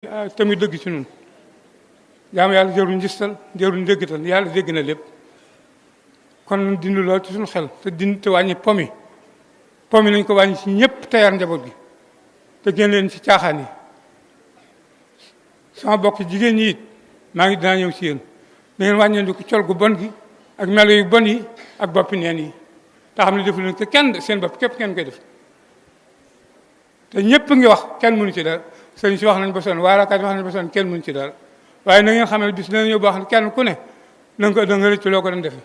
tamit dëgg ci ñun jaamu yàlla jëruñ njistal jëruñ déggital yàlla dégg na lépp kon dindi lool ci suñu xel te wàññi pomi nañ ko wàññi ci ñëpp te yar njaboot gi te génn leen ci caaxaan yi sama bokk jigéen ñi it maa ngi dinaa ñëw ci yéen da ngeen wàññeeku ko col gu bon gi ak melo yu bon yi ak boppi neen yi te xam ne defu leen ko kenn seen bopp képp ngeen koy def te ñëpp ngi wax kenn mënu ci dara sëñ si wax nañ ba sonn waarakat wax nañ ba sonn kenn mënu ci dara waaye na ngeen xam ne bis dana ñëw boo xam ne kenn ku ne da nga rëcc loo ko doon defe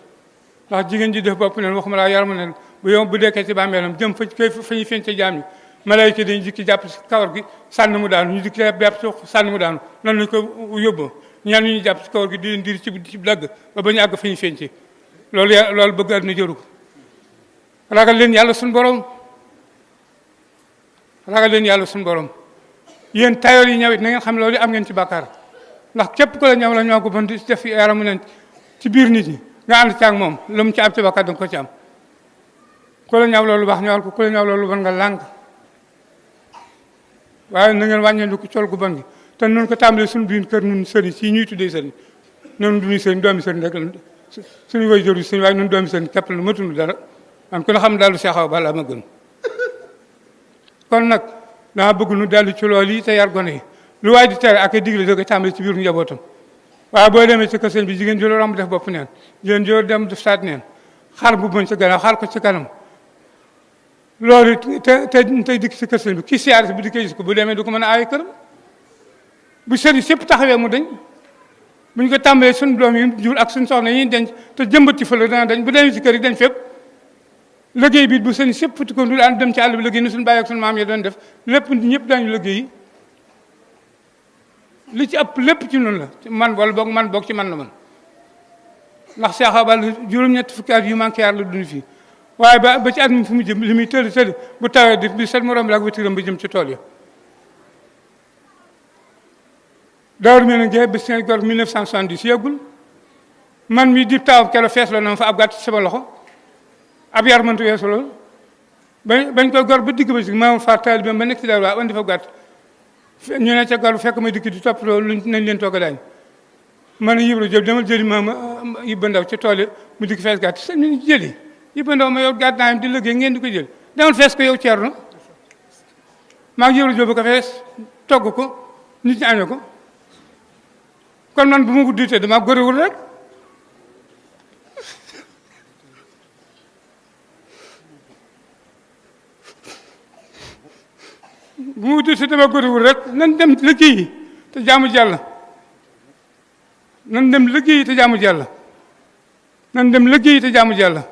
ndax jigéen ji def bopp neen waxuma laa yaramu neen bu yow bu dekkee ci bàmmeelam jëm fa ñuy feeñ ca jaam yi malayka dañu jikki jàpp ci kawar gi sànni mu daanu ñu jikki jàpp ci sànni mu daanu noonu lañ ko yóbboo ñaan ñu jàpp ci kawar gi di leen diri ci dagg ba ñu àgg fa ñu feeñ ci loolu bëgg àdduna jëru ko ragal leen yàlla suñu borom ragal leen yàlla suñu borom yéen tayoor yi ñawit na ngeen xam loolu am ngeen ci bàkkaar ndax képp ku la ñaw la ñoo ko bon di def yaramu neen ci biir nit ñi nga ànd ci ak moom lu mu ci am ci bàkkaar danga ko ci am ku la ñaw loolu baax ñëwal ko ku la ñaw loolu bon nga lànk waaye na ngeen wàññeeku ko col gu bon gi te nun ko tàmbalee suñu biir kër nun sëriñ si ñuy tuddee sëriñ noonu duñuy sëriñ doomi sëriñ rek la suñu way jor yi suñu waaye nun doomi sëriñ képp la matunu dara man ku ne xam daal lu seexaw bala ma gën kon nag dama bëgg nu dellu ci loolu yi te yar gone yi lu waay di tere ak a digle da koy tàmbale ci biir njabootam waaye boo demee ci kër sëñ bi jigéen jolo romb def bopp neen jigéen jolo dem def saat neen xar bu bon ci gannaaw xar ko ci kanam loolu tey dikk ci kër sëñ bi kii siyaare si bu dikkee gis ko bu demee du ko mën a aaye këram bu sëriñ sépp taxawee mu dañ bu ñu ko tàmbalee suñu doom yi jur ak suñu soxna yi denc te jëmbat ci fële dana dañ bu demee ci kër yi dañ fépp liggéey bi bu sëriñ sépp futti ko du ànd dem ci àll bi liggéey ni suñu bàyyi ak suñu maam yi doon def lépp ñëpp daañu liggéey li ci ëpp lépp ci noonu la man boog ci man la man ndax Cheikh Abal juróom-ñetti fukki at yu manqué yàlla dund fii waaye ba ci at mi fu mu jëm li muy tëdd bu tawee di bi set morom la ak watiram ba jëm ci tool yi daaru mel ne ngeen ba seen gor 1970 yeggul man mi di taw kelo fees la noonu fa ab gàtt ci sama loxo ab yar mëntu weesu loolu bañ koy gor ba digg ba si maamul far taalibe ba nekk ci daal waa andi fa gàtt ñu ne ca gor fekk ma dikk di topp loolu nañ leen togg daañ man Ibra Jóob demal jëli ma Ibba Ndaw ci tool yi mu dikk fees gàtt sax ñu jëli Ibba Ndaw ma yow gàtt naa di liggéey ngeen di ko jël demal fees ko yow Ceerno maa ngi Ibra Jóob ko fees togg ko nit ñi año ko kon man bu ma gudditee dama góorewul rek bu mu dee dama góorewul rek nan dem liggéeyi te jaamu Yàlla nan dem liggéeyi te jaamu Yàlla nan dem liggéeyi te jaamu Yàlla